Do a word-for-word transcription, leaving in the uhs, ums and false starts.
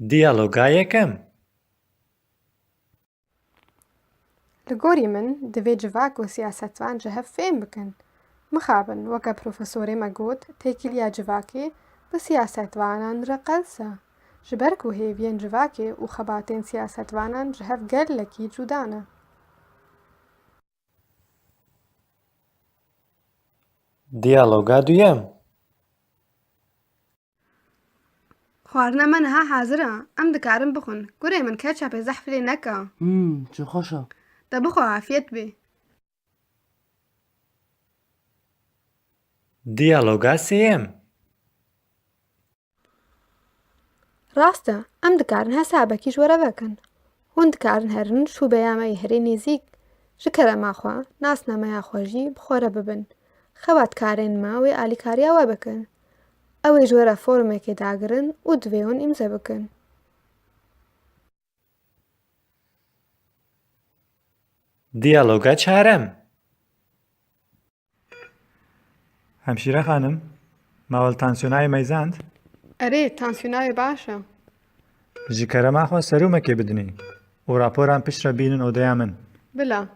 Diyaloga yekem. Li gorî min, divê civak û siyasetvan ji hev fêm bikin. Mixabin, weke profesorê me got, têkiliya civakê bi siyasetvanan re qels e. Ji ber ku hêviyên civakê û xebatên siyasetvanan ji hev gelekî cuda ne. Diyaloga duyem. Xwarina me niha hazir e. Em dikarin bixwin. Kurê min, ketçapê zehf lê neke. Hmm, çi xweş e. Te bixwe, afiyet bê. Diyaloga sêyem. Rast e, em dikarin hesabekî ji we re vekin. Hûn dikarin herin şûbeya me yê herî nêzîk. Ji kerema xwe, nasnameya xwe jî bi xwe re bibin. Xebatkarên me wê alîkariya we bikin. Ew ê ji we re formekê dagirin û divê hûn îmze bikin. Diyaloga çarem. Hemşîre xanim, ma we li tansiyona wê meyzand? Erê, tansiyona wê baş e. Ji kerema xwe serûmekê bidinî û raporan piştre bînin odeya min. Bila.